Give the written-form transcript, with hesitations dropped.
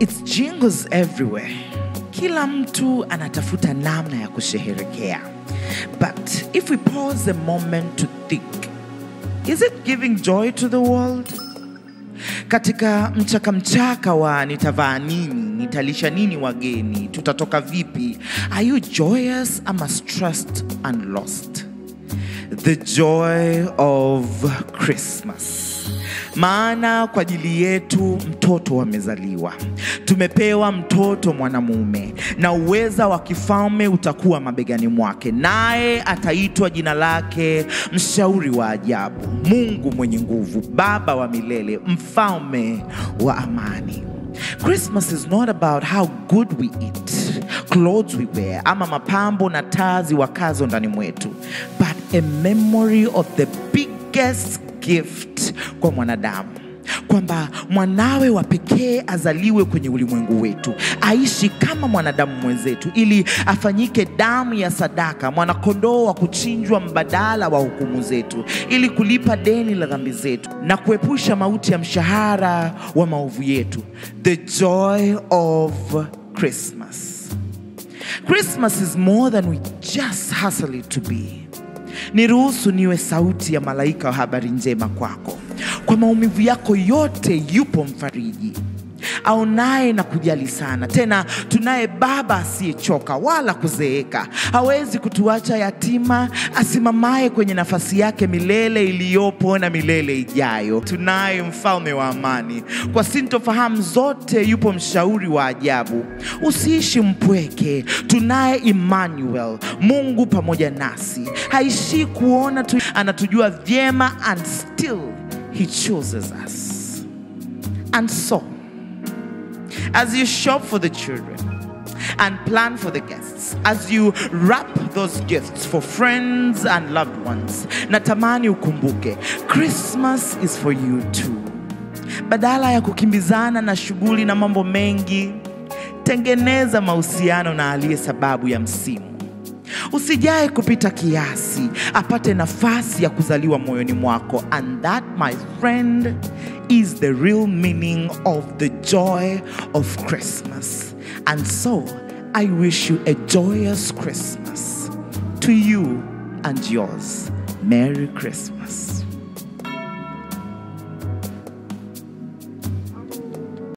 It's jingles everywhere. Kila mtu anatafuta namna ya kusherehekea. But if we pause a moment to think, is it giving joy to the world? Katika mchaka mchaka wa nitavaa nini, nitalisha nini wageni, tutatoka vipi, are you joyous ama stressed and lost? The joy of Christmas. Maana kwa ajili yetu mtoto amezaliwa. Tumepewa mtoto mwanamume, na uweza wa kifalme utakuwa mabegani mwake. Naye ataitwa jina lake Mshauri wa Ajabu, Mungu mwenye nguvu, Baba wa milele, Mfalme wa amani. Christmas is not about how good we eat, clothes we wear, ama mapambo na taa ziwakazo ndani mwetu, but a memory of the biggest gift kwa mwanadamu, kwamba mwanawe wa pekee azaliwe kwenye ulimwengu wetu, aishi kama mwanadamu mwenzetu, ili afanyike damu ya sadaka, mwanakondoo wa kuchinjwa mbadala wa hukumu zetu, ili kulipa deni la dhambi zetu na kuepusha mauti ya mshahara wa maovu yetu. The joy of Christmas. Christmas is more than we just hustle it to be. Niruhusu niwe sauti ya malaika wa habari njema kwako. Kwa maumivu yako yote yupo mfariji, aonaye na kujali sana. Tena tunaye Baba asiyechoka wala kuzeeka, hawezi kutuacha yatima, asimamaye kwenye nafasi yake milele iliyopo na milele ijayo. Tunaye Mfalme wa amani, kwa sintofahamu zote yupo mshauri wa ajabu. Usiishi mpweke, tunaye Emmanuel, Mungu pamoja nasi. Haishi kuona tu, anatujua vyema, and still he chooses us. And so, as you shop for the children and plan for the guests, as you wrap those gifts for friends and loved ones, natamani ukumbuke, Christmas is for you too. Badala ya kukimbizana na shughuli na mambo mengi, tengeneza mahusiano na aliye sababu ya msimu. Usijae kupita kiasi, apate nafasi ya kuzaliwa moyoni mwako. And that, my friend, is the real meaning of the joy of Christmas. And so, I wish you a joyous Christmas. To you and yours. Merry Christmas.